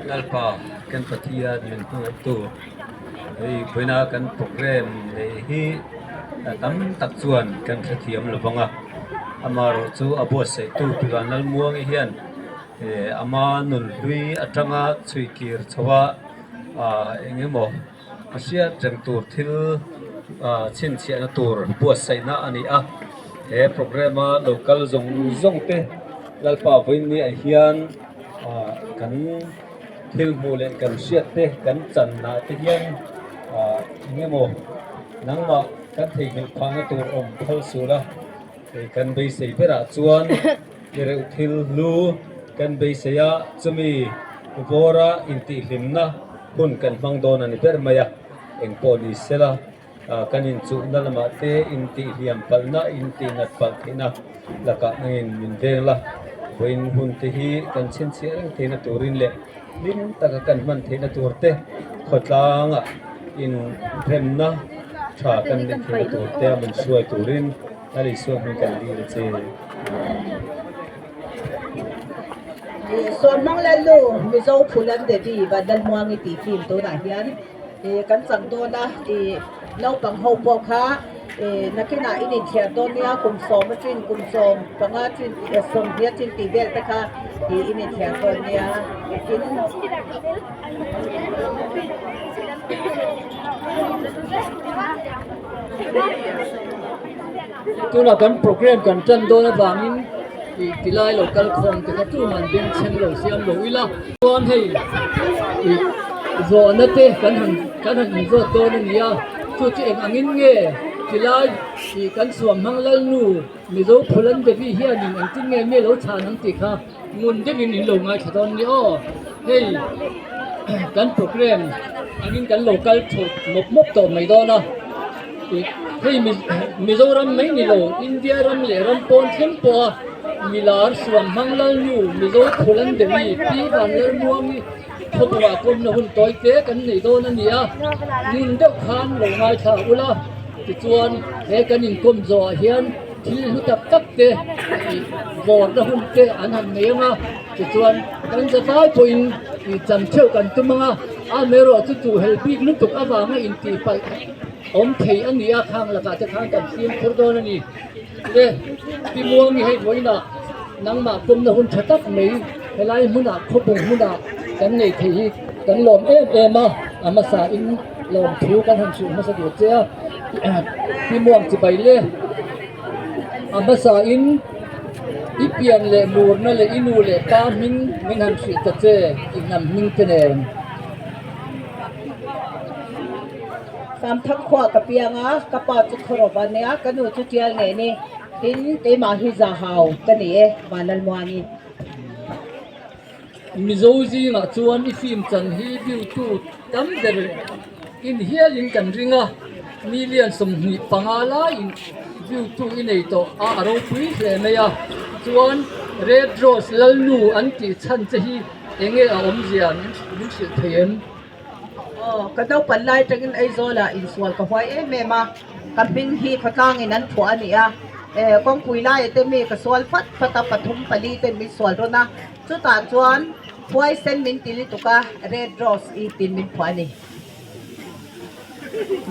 Lalpa kan Pathian min hmangaihtu hei vawiina kan program neih hi tam tak chuan kan hrethiam lo vang a, amaherawh chu a buatsaihtu Pi Vanlalmuangi hian eh ama nunhlui atanga chhui kir chho a ah eng emaw a hriat reng tur thil ah chhinchhiahna tur buatsaihna a ni a, he program a lo kal zawng zawng te Lalpa vawiin ah hian ah kan thil hmuh leh kan hriat te kan channa te hian ah eng emaw nangmah kan theihnghilh phahna tur awm phal sual a, hei kan beisei berah chuan i reuh thil hlu kan beisei a chumi vawra intihhlimna hun kan hmang dawn a ni ber mai a, engpawh ni sela. Kan inchuhna lamah te intihhliam palhna, intihnat palh theihna lakah nangin min veng la. Vawiin hun te hi kan chhinchhiah reng theihna turin leh hlim taka kan hman theihna tur te, khawtlangah inremna tha kan neih theihna tur te a min hruai turin Lal Isua hming kan dil a che. Suanhmang Lalnu, Mizo Phulan Devi Vanlalmuangi tih film tunah hian Kan chang dawn a, ih naupang ho pawh kha ih nakinah in inthiar dawn nia, kum sawm a chin, kum 15 chin, 20 chin tih vel te kha ih in inthiar dawn nia. Tin. Tunah kan program kan tan dawn avangin ih tilai lo kal khawm te kha tuman beng chheng lo siam lo ila. Chuan hei ih zawhna te kan han kan han inzawt dawn a ni a, chu chu eng angin nge tilai ih kan suam hmang Lalnu Mizo Phulan Devi hianin engtin nge mi lo chhan ang tih kha ngun deuhin in lo ngaithla dawn a ni aw. Hei kan program angin kan lo kal chho mawp mawp tawh mai dawn a, ih hei Mizoram mai ni lo India ram leh ram pawn thleng pawha milar suam hmang Lalnu Mizo Phulan Devi Pi Vanlalmuangi khawpawah kawmna hun tawi te kan nei dawn a ni a, ngun deuh khan lo ngaithla ula tichuan he kan inkawm zawhah hian thil hlu tak tak te ih vawrna hun te an han nei ang a. Tichuan, kan zavai pawhin ih cham theuh kan tum ang a, amaherawh chu chu hel bik lutuk avanga intihpalh awm thei a ni a, khang lakah te khan kan fimkhur dawn a ni. Le, Pi Muangi hei vawiinah nangmah pawmna hun tha tak mai helai hmunah khawpung hmunah kan nei thei hi kan lawm em em a, a hmasa in lawmthu kan han hrilh hmasa duh che a, Pi Muang chibai le. A hmasa in i pian leh murna leh i nu leh pa hming min han hrilh ta che i hnam hming te nen. Samthak khua ka piang a, ka pa chu Khawrawva nia, ka nu chu Tial nge ni, tin keimah hi Zahau ka ni e, Vanlalmuani. Mizo zingah chuan i film chan hi view-tu tam ber in hialin kan ring a, million 25 laiin view-tu i nei tawh a, a ropui hle mai a. Chuan Red Rose Lalnu an tih chhan che hi eng nge a awmzia min hrilh thei em? Aw, ka naupan lai atangin Aizawlah insual ka huai em em a, ka hming hi khawtlangin an phuah a ni a, kawngpui laiah te mi ka sual fat fat a, pathum pali ten min sual rawn a, chutah chuan huaisen min ti lutuk a, Red Rose i tin min phuah a ni.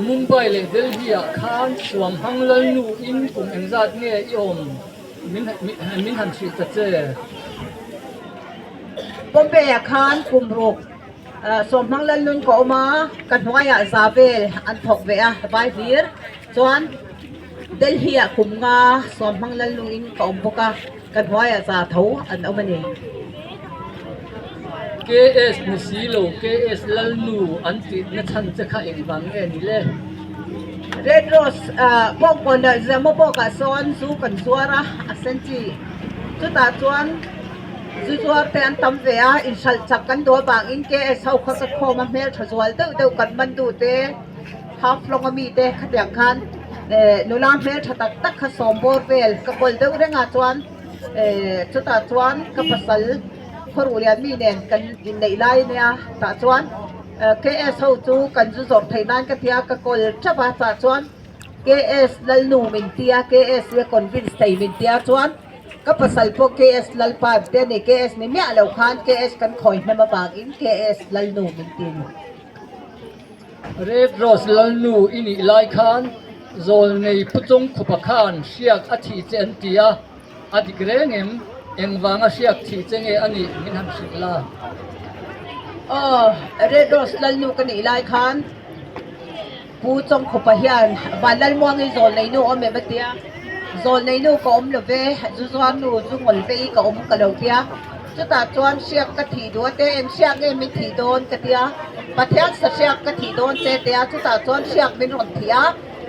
Mumbai leh Delhi ah khan Suamhang Lalnu in kum engzat nge i awm min han hrilh ta che? Bombay ah khan kum ruk Sawmhmang Lalnun ka awm a, ka hnuaiah za vel an thawk ve a, vai hlir chuan Delhi ah kum nga Sawmhmang Lalnungin ka awm bawk a, ka hnuaiah za tho an awm a ni. KS ni si lo, KS Lalnu an tih na chhan che kha engvang nge ni le? Red Rose pawh kawn Zemo bawkah sawn zu kan zuar a, a sen chi chutah chuan Zu zuar te an tam ve a, inhralh chak kan duh avangin KS ho kha ka khawm a, hmeltha zual deuh deuh kan man duh te, half long ami te khatiang khan nula hmeltha tak tak kha sawm bawr vel ka kawl deuh reng a chuan chutah chuan ka pasal khawruh lian mi nen kan inneih lai ania tah chuan KS ho chu kan zu zawrh theih nan ka tia ka kawl tap a tah chuan KS Lalnu min tia KS hi a convince thei min tia chuan. Ka pasal pawh KS Lalpa te a ni. KS ni miah lo khan KS kan khawi hnem avangin KS Lalnu min ti a ni. Red Rose Lalnu i nih lai khan Zawlnei Pu Chawngkhupa khan hriak a thih che an ti a, a dik reng em? Engvanga hriak thih che nge a nih min han hrilh la? Aw, Red Rose Lalnu ka nih lai khan Pu Chawngkhupa hian Vanlalmuangi Zawlneinu awm em a tia, Zawlneinu ka awm lo ve, zu zuarnu zu ngawl vei ka awm ka lo tia, chutah chuan hriak ka thih duh a te, eng hriak nge min thih dawn ka tia, Pathian sa hriak ka thih dawn che tia, chutah chuan hriak min rawn thih a,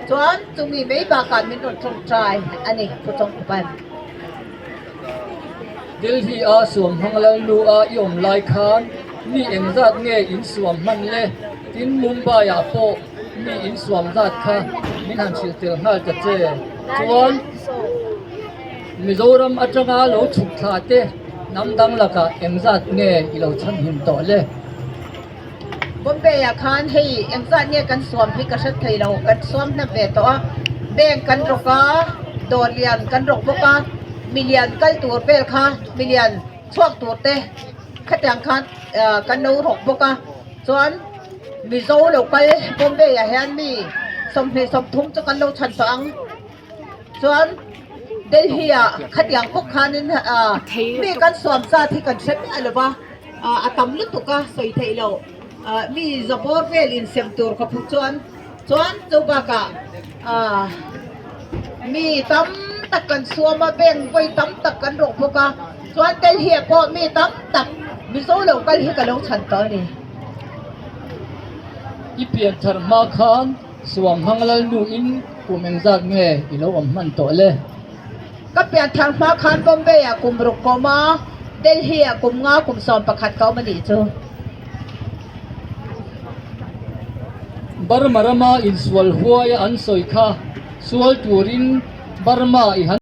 chuan chumi mai bakah min rawn tawngtai a ni Pu Chawngkhupa'n. Delhi a suam hmang lalnu a i awm lai khan mi engzat nge in suam hman le? Tin Mumbai ah pawh mi in suam zat kha min han hrilh tel nghal ta che. Chuan Mizoram atanga lo chhuk thla te hnam dang lakah engzat nge i lo chhanhim tawh le? Bombay ah khan hei engzat nge kan suam hi ka hre thei lo, kan suam hnem ve tawh a, bank kan rawk a, dawr lian kan rawk bawk a, milian kal tur vel kha milian chhuak tur te khatiang khan kan lo rawk bawk a, chuan Mizo lo kal Bombay ah hian mi 20 30 chu kan lo chhan tawh ang. Chuan Delhi ah khatiang bawk khanin mi kan suam zat hi kan hre miah lo va, a tam lutuk a sawi theih loh. Mi zabawr vel insem tur ka phu chuan chuan chu bakah mi tam tak kan suam a, bank vawi tam tak kan rawh bawk a, chuan Delhi ah pawh mi tam tak Mizo lo kal hi ka lo chhan tawh a ni. I pianthar hma khan Suam hmang lalnuin kum engzat nge i lo awm hman tawh le? Ka pianthar hma khan Bombay ah kum ruk ka awm a, Delhi ah kum nga kum 11 ka awm a nih chu. Burma rama insual huaia an sawi kha sual turin Burma i han.